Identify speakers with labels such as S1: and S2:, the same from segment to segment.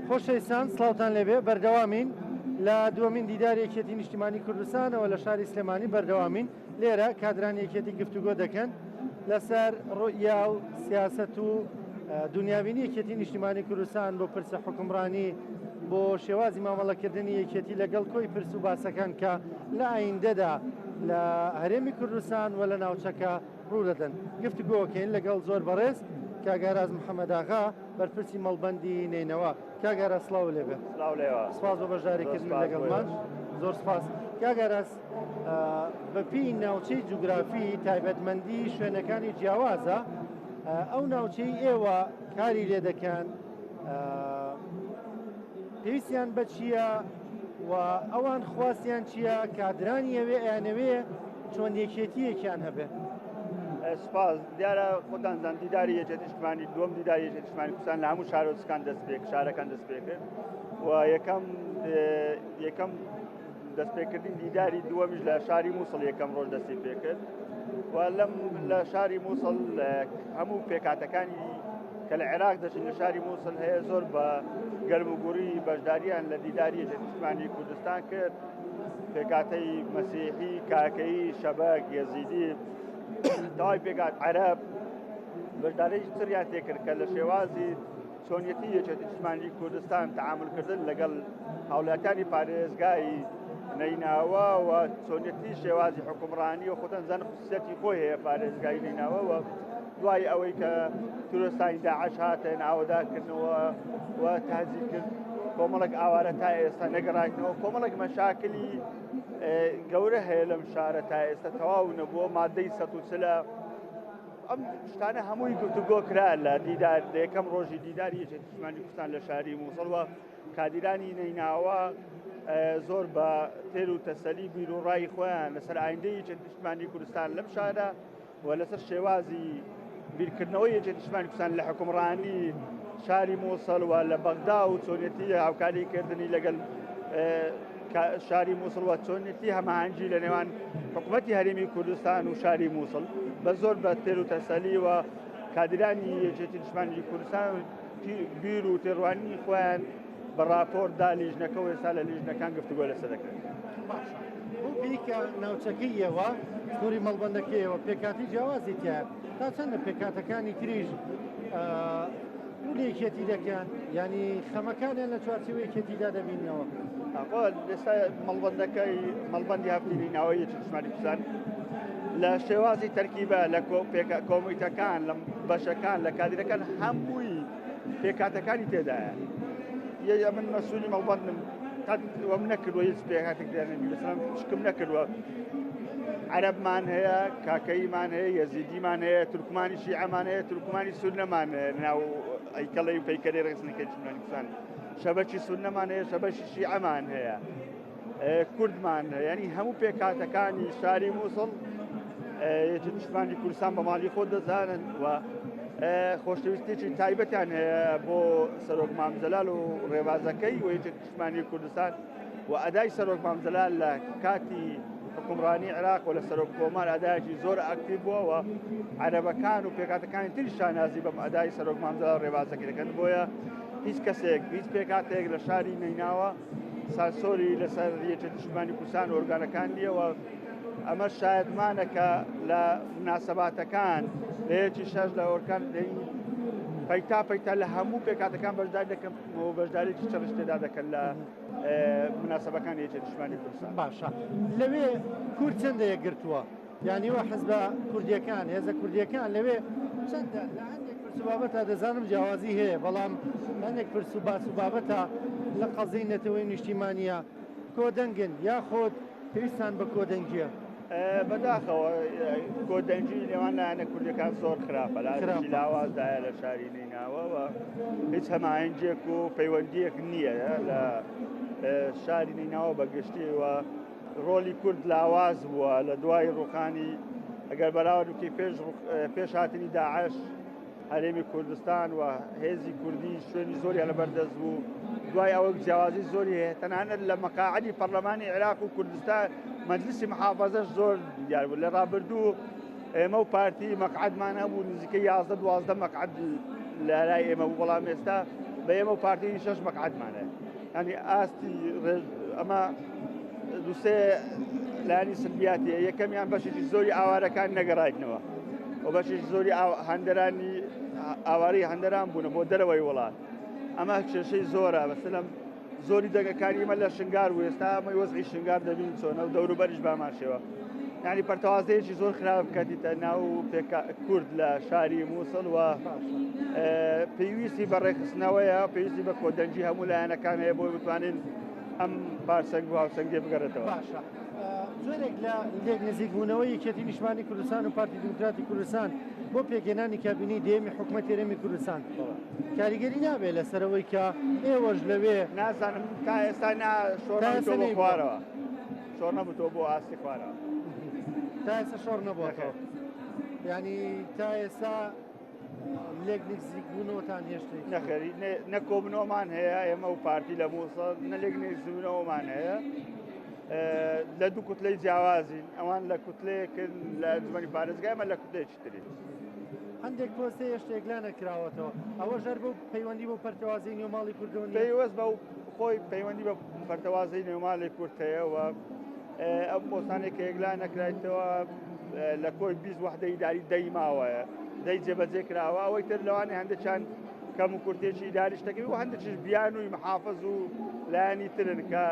S1: خۆشەویستان سڵاوتان لێبێ بەردەوامین لە دووەمین دیداری یەکێتی نیشتیمانی کوردستانەوە لە شاری سلێمانی بەردەوامین لێرە کادرانی یەکێتی گفتوگۆ دەکەن لەسەر ڕوئیا و سیاسەت و دنیابینی یەکێتی نیشتیمانی کوردستان بۆ پرسە حکومڕانی بۆ شێوازی مامەڵەکردنی یەکێتی لەگەڵ کۆی پرس و باسەکان کە لە ئایندەدا لە هەرێمی کوردستان و لە ناوچەکە ڕوودەدەن. گفتوگۆکەین لەگەڵ زۆر بەڕێز کاک ئاراس محەمەد ئاغا بەرپرسی مەڵبەندی نەینەوا. کاک ئاراس سڵاو لێ بێ.
S2: سڵاو لێوە.
S1: سپاس بۆ بەشداری کردن لەگەڵمان. زۆر سپاس. کاک ئاراس بەپێی ناوچەی جوگرافی تایبەتمەندی شوێنەکانی جیاوازە ئەو ناوچەی ئێوە کاری لێ دەکەن پێویستیان بە چییە و ئەوان خواستیان چییە کادرانی ئەوێ ئەیانەوێ چۆن یەکێتییەکیان هەبێ؟
S2: سپاس دیارە خۆتان زان دیداری یەکێتی نیشتمانی دووەم دیداری یەکێتی نیشتمانی کوردستان لە هەموو شارۆچکان دەست پێ شارەکان دەست پێ کرد و یەکەم یەکەم دەستپێکردنی دیداری دووەمیش لە شاری مووسڵ یەکەم ڕۆژ دەستی پێکرد و لەم لە شاری مووسڵ هەموو پێکاتەکانی کە لە عێراق دەژین لە شاری مووسڵ هەیە زۆر بە گەرم و گوڕی بەشداریان لە دیداری یەکێتی نیشتمانی کوردستان کرد پێکاتەی مەسیحی کاکەیی شەبەک یەزیدی تەواوی پێکات عەرەب بەشداری تریان تێکرد کە لە شێوازی چۆنیەتی یەکێتی نیشتمانی کوردستان تەعامولکردن لەگەڵ هاوڵاتیانی پارێزگای نەیناوە و چۆنیەتی شێوازی حکومڕانی و خۆتان زان خصوصیەتی خۆی هەیە پارێزگای نەیناوە و دوای ئەوەی کە تیرۆرستانی داعش هاتن ئاوەداکردنەوە و تازی کرد کۆمەڵک ئاوارە تا ئێستا نەگەڕایتنەوە کۆمەڵک مەشاکلی گەورە هەیە لەم شارە تا ئێستا تەواو نەبووە مادەی 140 ئەم شتانە هەمووی گفتوگۆ کرا لە دیدار لە یەکەم ڕۆژی دیداری یەکێتی نیشتمانی کوردستان لە شاری مووسڵ و کادیرانی نەیناوە زۆر بە تێر و تەسەلی بیر و ڕای خۆیان لەسەر ئایندەی یەکێتی نیشتمانی کوردستان لەم شارە و لەسەر شێوازی بیرکردنەوەی یەکێتی نیشتمانی کوردستان لە حکومڕانی شاری مووسڵ و لە بەغدا و چۆنیەتی هاوکاری کردنی لەگەڵ شاری مووسڵ و چۆنیەتی هەماهەنگی لە نێوان حکوومەتی هەرێمی کوردستان و شاری مووسڵ بە زۆر بە تێر و تەسەلی و کادرانی یەکێتی نیشتمانی کوردستان بیر و تێڕوانینی خۆیان بە راپۆرت دا لیژنەکە و ئێستا لە لیژنەکان گفتوگۆ لەسەر دەکرێت.
S1: باشە بۆ پێی کە ناوچەکەی ئێوە سنووری مەڵبەندەکەیەوە پێکهاتەی جیاوازی تیایە تا چەند لە پێکهاتەکانی تریش ڕوو لە یەکێتی دەکەن یانی خەمەکانیان لە چوارچێوەی یەکێتیدا دەبیننەوە؟
S2: ئەوە ئێستا مەڵبەندەکەی مەڵبەندی هەفتینی ناوەی یەکێتی نیشتمانی کوردستان لە شێوازی تەرکیبە لە کۆمیتەکان لە بەشەکان لە کادیرەکان هەمووی پێکاتەکانی تێدایە یە من مەسوولی مەڵبەندم قەت وەم نەکردووە هیچ پێکاتێک دێنێ لەسەرم شکم نەکردووە عەرەبمان هەیە کاکەیمان هەیە یەزیدیمان هەیە تورکمانی شیعەمان هەیە تورکمانی سوننەمان هەیە ناو ئەیکەڵی و پەیکەری ڕێکخستنەکەی نیشتمانی کوردستان شەبەکی سوننەمان هەیە شەبەکی شیعەمان هەیە کوردمان هەیە ینی هەموو پێکهاتەکانی شاری مووسڵ یەکێتی نیشتمانی کوردستان بە ماڵی خۆ دەزانن و خۆشەویستێکی تایبەتیان هەیە بۆ سەرۆک مام جەلال و ڕێبازەکەی و یەکێتی نیشتمانی کوردستان و ئەدای سەرۆک مام جەلال لە کاتی حکومڕانی عێراق و لە سەرۆک کۆمار ئەدایەکی زۆر ئەکتیڤ بووە و عەرەبەکان و پێکهاتەکانی تری شانازی بەم ئەدای سەرۆک مام جەلال ڕێبازەکەی دەکەن بۆیە هیچ کەسێک هیچ پێکهاتەیەک لە شاری نەیناوە سانسۆری لەسەر یەکێتی نیشتمانی کوردستان و ئۆرگانەکان نییە و ئەمە شایەتمانە کە لە مناسباتەکان لە یەکی شەش لە ئۆرکان دەین پەیتا پەیتا لە هەموو پێکاتەکان بەشداری دەکەن و بەشدارێکی چڕش تێدا دەکەن لە مناسبەکانی یەکێتی نیشتمانی کوردستان.
S1: باشە لەوێ کورد چەندە یەکگرتووە؟ یانی وە حزبە کوردیەکان هێزە کوردیەکان لەوێ چەندە لە هەندێک پرس و بابەتە دەزانم جیاوازی هەیە بەڵام هەندێک پرس و باس و بابەتە لە قەزیی نەتەوەی نیشتیمانیە کۆدەنگن یاخود پێویستان بە کۆدەنگیە؟
S2: بەداخەوە کۆدەنگی نێوان لایەنە کوردیەکان زۆر خراپە لە
S1: خراپە.
S2: لاوازدایە لە شاری نەیناوە و هیچ هەماهەنگیەک و پەیوەندیەک نییە لە شاری نەیناوە بە گشتی و ڕۆلی کورد لاواز بووە لە دوای ڕوخانی ئەگەر بەراورد بکەی پێش پێش هاتنی داعش هەرێمی کوردستان و هێزی کوردی شوێنی زۆریان لەبەردەست بوو دوای ئەوە جیاوازی زۆری هەیە تەنانەت لە مەقاعدی پەرلەمانی عێراق و کوردستان مەجلسی محافەزەش زۆر دیار بوو لە ڕابردوو ئێمە و پارتی مەقعدمان هەبوو نزیکە 11 12 مەقعد لە لای ئێمە بوو بەڵام ئێستا بە ئێمە و پارتی شەش مەقعەدمان هەیە ینی ئاستی ئەمە دوسێ لایەنی سلبیاتیە یەکەمیان بەشێکی زۆری ئاوارەکان نەگەڕایتنەوە و بەشێکی زۆری هەندەرانی ئاوارەی هەندەران بوونە بۆ دەرەوەی وڵات ئەمە کێشەی زۆرە بەسلم زۆری دەگەکانی ئمە لە شنگار و ئێستا ئەمەی وەزعی شنگار دەبین چۆنە و دەوروبەریش بامان شێوە یعنی پەرتەوازەیەکی زۆر خراپ کەتیتە ناو کورد لە شاری مووسڵ و پێویستی بە ڕێکخستنەوەیە پێویستی بە کۆدەنگی هەموو لایەنەکان هەیە بۆی بتوانین ئەم پارسەنگ و هاوسەنگیە بگەڕێتەوە.
S1: باشە جۆرێک لە لێک نزیکبوونەوەی یەکێتی نیشتمانی کوردستان و پارتی دیموکراتی کوردستان بۆ پێکهێنانی کابینەی دەیەمی حکومەتی هەرێمی کوردستان کاریگەری نابێت لەسەر ئەوەی کە ئێوەش لەوێ
S2: نازانم تا ئێستا نا شۆڕ
S1: تا ئێستا
S2: نەبووتەوە بۆ
S1: نەیبووە.
S2: خوارەوە شۆڕ نەبووتەوە بۆ ئاستی خوارەوە.
S1: تا ئێستا شۆڕ نەبووەتەوە
S2: نەخێر.
S1: یعنی تا ئێستا لێک نزیکبوونەوەتان هێشتا
S2: نەخێر نە کۆبوونەوەمان هەیە ئێمە و پارتی لە مووسڵ نە لێک نزیکبوونەوەمان هەیە لە دوو کوتلەی جیاوازین ئەوان لە کوتلەیەکن لە ئەنجومەنی پارێزگای ئێمە لە کوتلەیەکی ترین.
S1: هەندێک پۆستە هێشتا یەکلا نەکراوەتەوە ئەوەش هەر بەو پەیوەندی بەو پەرتەوازەی نێوماڵی کوردەوە نییە؟
S2: پەیوەست بە خۆی پەیوەندی بە پەرتەوازەی نێوماڵی کورد هەیە و ئەو پۆستانێک کە یەکلا نەکرایتەوە لە کۆی 20 وحدە ئیداری دەی ماوەیە دەی جێبەجێ کراوە ئەوەی تر لەوانەیە هەندێکیان کەم و کورتێکی ئیداری شتەکەی و هەندێکیش بیانووی محافظ و لایەنی ترن کە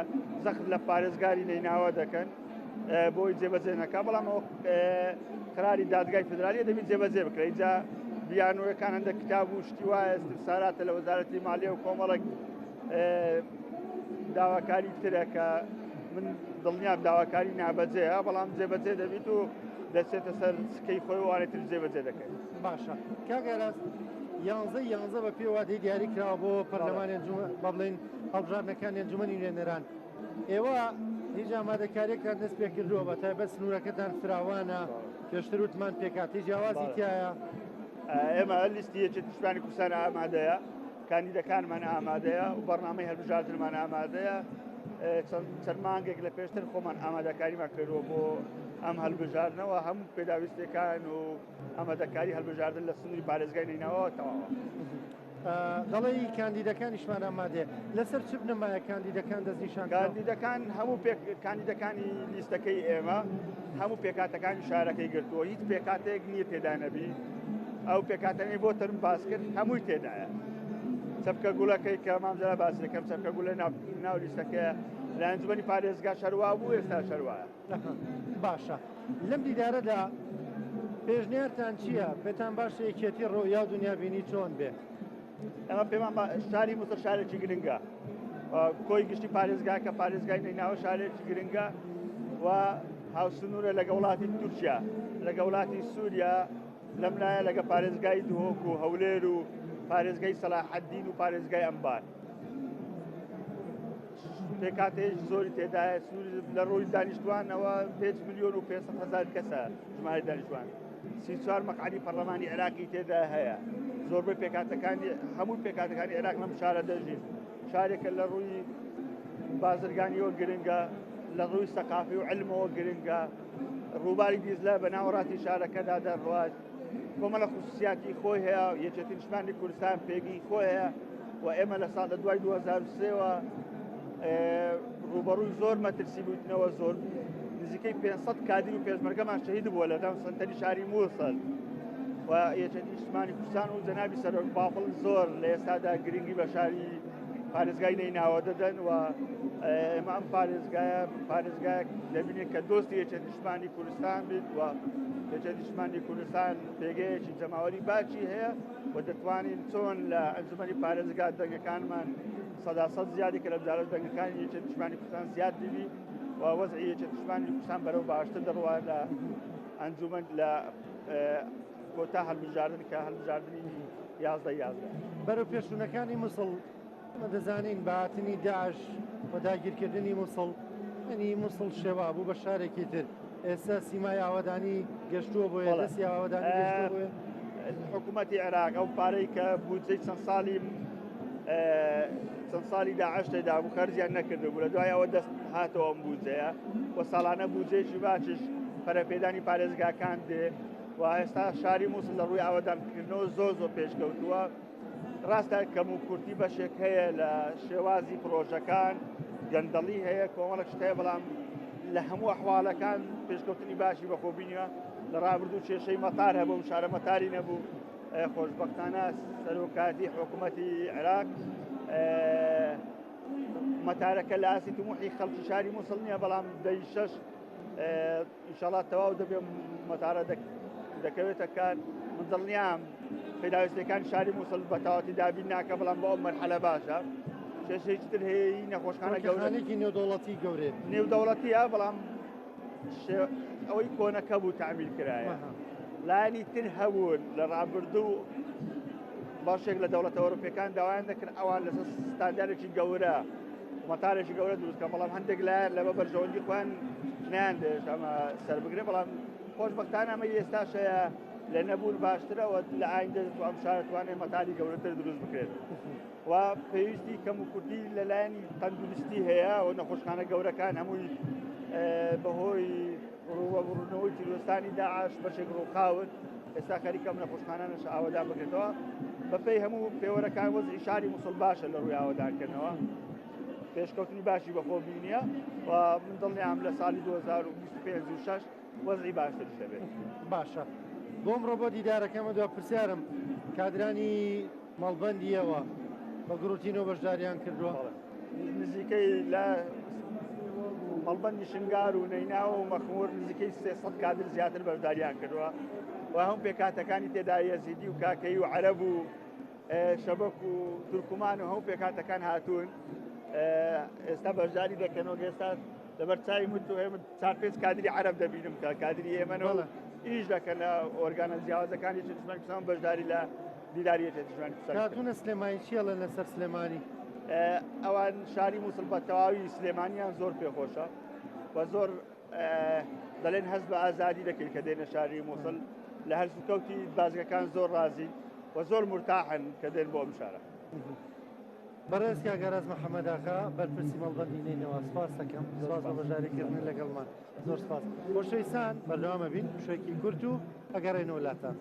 S2: زەخت لە پارێزگاری نەیناوە دەکەن بۆی جێبەجێ نەکا بەڵام ئەوە قراری دادگای فدرالیە دەبی جێبەجێ بکرێت اینجا بیانووەکان هەندێک کتاب و شتی وایە استفساراتە لە وەزارەتی مالیە و کۆمەڵێک داواکاری ترە کە من دڵنیام داواکاری نابەجێیە بەڵام جێبەجێ دەبیت و دەچێتە سەر سکەی خۆی وانەی تر جێبەجێ دەکەین.
S1: باشە کاک ئاراس یانزەی یانزە بە پێی وادەی دیاری کراوە بۆ پەرلەمانی ئەنجومەن با بڵێین هەڵبژاردنەکانی ئەنجومەنی نوێنەران ئێوە هیچ ئامادەکاریەکتان دەست پێ کردووە بە تایبەت سنوورەکەتان فراوانە پێشتر وتمان پێکهاتەی جیاوازی تایە.
S2: ئێمە لیستی یەکێتی نیشتمانی کوردستان ئامادەیە کاندیدەکانمان ئامادەیە و بەرنامەی هەلبژاردنمان ئامادەیە چەند مانگێک لە پێشتر خۆمان ئامادەکاریمان کردووە بۆ ئەم هەلبژاردنەوە هەموو پێداویستەکان و ئامادەکاری هەلبژاردن لە سنووری پارێزگای نەینەواوە تەواوە.
S1: دەڵێی کاندیدەکانیشمان ئامادەیە لەسەر چ بنەمایە کاندیدەکان دەستنیشان کراون؟
S2: کاندیدەکان هەموو پێک کاندیدەکانی لیستەکەی ئێمە هەموو پێکهاتەکانی شارەکەی گرتووە هیچ پێکهاتەیەک نییە تێدا نەبی ئەو پێکهاتەنەی بۆ ترم باس کرد هەمووی تێدایە چەپکە گوڵەکەی کە مام جەلال باسی دەکەم چەپکە گوڵە ناو ناو لیستەکەیە لە ئەنجومەنی پارێزگا شەروا بوو ئێستا شەروایە
S1: باشە لەم دیدارەدا پێشنیارتان چییە؟ پێتان باشە یەکێتی ڕۆیا و دنیابینی چۆن بێ؟
S2: ئەمە پێمان شاری موسڵ شارێکی گرنگە کۆی گشتی پارێزگا کە پارێزگای نەینەوا شارێکی گرنگە و هاوسنوورە لەگە وڵاتی تورکیا لەگە وڵاتی سووریا لەم لایە لەگە پارێزگای دهۆک و هەولێر و پارێزگای سەلاحەدین و پارێزگای ئەنبار پێکاتەیەکی زۆری تێدایە سنووری لە ڕووی دانیشتوانەوە 5 میلیۆن و 500 هەزار کەسە ژمارەی دانیشتوان 34 مەقعەدی پەرلەمانی عێراقی تێدا هەیە زۆربەی پێکاتەکانی هەموو پێکاتەکانی عێراق لەم شارە دەژین شارێکە لە ڕووی بازرگانیەوە گرنگە لە ڕووی سەقافی و علمەوە گرنگە ڕووباری دیزلە بە ناوەڕاستی شارەکەدا دەڕوات کۆمەڵە خصوصیاتی خۆی هەیە یەکێتی نیشتمانی کوردستان پێگەی خۆی هەیە و ئێمە لە ساڵ لە دوای 2003ەوە ڕوبەڕووی زۆر مەترسی بوویتنەوە زۆر نزیکەی 500 کادیر و پێشمەرگەمان شەهید بووە لە دەم سەنتەری شاری مووسڵ و یەکێتی نیشتمانی کوردستان و جەنابی سەرۆک بافڵ زۆر لە ئێستادا گرنگی بە شاری پارێزگای نەیناوە دەدەن و ئێمە ئەم پارێزگایە پارێزگایەک دەبینێت کە دۆستی یەکێتی نیشتمانی کوردستان بیت و یەکێتی نیشتمانی کوردستان پێگەیەکی جەماوەری باکی هەیە و دەتوانین چۆن لە ئەنجومەنی پارێزگا دەنگەکانمان سەدا سەد زیادی کە لە جارە دەنگەکانی یەکێتی نیشتمانی کوردستان زیاد ببی و وەزعی یەکێتی نیشتمانی کوردستان بەرەو باشتر دەڕوات لە ئەنجومەن لە کۆتا هەڵبژاردن کە هەڵبژاردنی 11 11.
S1: بەرەو پێشچوونەکانی موسڵ ئێمە دەزانین بە هاتنی داعش و داگیرکردنی موسڵ یعنی موسڵ شێوا بوو بە شارێکی تر ئێستا سیمای ئاوەدانی گەشتووە بۆیە دەستی ئاوەدانی گەشتووە بۆیە.
S2: حکوومەتی عێراق ئەو پارەی کە بودجەی چەند ساڵی چەند ساڵی داعش تێدا بوو خەرجیان نەکردبوو لە دوای ئەوە دەست هاتەوە ئەم بودجەیە و ساڵانە بودجەیەکی باشش پەرەپێدانی پارێزگاکان دێ و ئێستا شاری مووسڵ لە ڕووی ئاوەدانکردنەوە زۆر زۆر پێشکەوتووە. ڕاستە کەم و کورتی بەشێک هەیە لە شێوازی پرۆژەکان، گەندەڵی هەیە، کۆمەڵێک شت هەیە، بەڵام لە هەموو ئەحواڵەکان پێشکەوتنی باشی بەخۆ بینیوە. لە ڕابردوو کێشەی مەتار هەبوو، شارە مەتاری نەبوو. خۆشبەختانە سەرۆکاتی حکوومەتی عێراق مەتارەکە لە ئاستی تموحی خەڵکی شاری مووسڵ نییە، بەڵام دەی شەش ئینشاڵا تەواو دەبێ، مەتارە دەکەوێتە کار. من دڵنیام پێداویستەکان شاری مووسڵ بە تەواوەتی دابین ناکە، بەڵام بۆ ئەو مەرحەلە باشە. کێشەیەکی تر هەیە نەخۆشخانە
S1: گەورەیەکی نێودەوڵەتی گەورەیە،
S2: نێودەوڵەتیە، بەڵام ئەوەی کۆنەکە بوو تعمیر کرایە. لایەنی تر هەبوون لە ڕابردوو بەشێک لە دەوڵەتە ئەوروپیەکان داوایان دەکرد ئەوان لەسەر ستاندارێکی گەورە مەتارێکی گەورە دروست کەن، بەڵام هەندێک لایەن لەبە بەرژەوەندی خۆیان نیان دەێشت ئەمە سەر بگرێ. بەڵام خۆشببختانە ئەمە ئێستاش هەیە، لە نەبوون باشترەوە لە ئایندە ئەم شارە توانێت مەتاری گەورەتر دروست بکرێت. و پێویستی کەم و کورتی لەلایەنی تەندروستی هەیە و نەخۆشخانە گەورەکان هەمووی بەهۆی ڕووبەڕوونەوەی تیرۆرستانی داعش بەشێک ڕووخاون، ئێستا خەریکە ئەم نەخۆشخانانەش ئاوەدان بکرێتەوە. بەپێی هەموو پێوەرەکان وەزعی شاری موسڵ باشە لە ڕووی ئاوەدانکردنەوە، پێشکەوتنی باشی بەخۆ بینیە و من دڵنیام لە ساڵی 2025 و 6 وەزعی باشتریش دەبێت.
S1: باشە بۆم ڕۆبۆ دیدارەکەمە دوا پرسیارم، کادرانی مەڵبەندیەوە بە گڕوتینەوە بەشداریان کردووە؟
S2: نزیکەی لە مەڵبەندی شنگار و نەیناوە و مەخمور نزیکەی 300 کادر زیاتر بەشداریان کردووە و هەم پێکاتەکانی تێدا یەزیدی و کاکەیی و عەرەب و شەبەک و تورکمان و هەموو پێکاتەکان هاتوون ئێستا بەشداری دەکەنەوە. ئێستا لەبەر چاوی من تۆ هەیە چار پێنج کادری عەرەب دەبینم کە کادری ئێمەنەوە ئیش دەکەن لە ئۆرگانە جیاوازەکانی یەکێتی کوردستان بەشداری لە دیداری یەکێتی کوردستان.
S1: هاتوونە سلێمانی چی ئەڵێن لەسەر سلێمانی؟
S2: ئەوان شاری مووسڵ بە تەواوی سلێمانیان زۆر پێخۆشە و زۆر دەڵێن هەست بە ئازادی دەکەین کە دێنە شاری مووسڵ، لە هەرسوکەوتی بازگەکان زۆر ڕازین و زۆر مرتاحن کە دێن بۆ ئەم شارە.
S1: بەڕێز کاک ئاراس محەممەد ئاغا بەرپرسی مەڵبەندی نەینەوا سپاس دەکەم، سپاس بۆ بەشداریکردن لەگەڵمان، زۆر سپاس. خۆشەویستان بەردەوامە بین، پشوویەکی کورت و ئەگەڕێنەوە لاتان.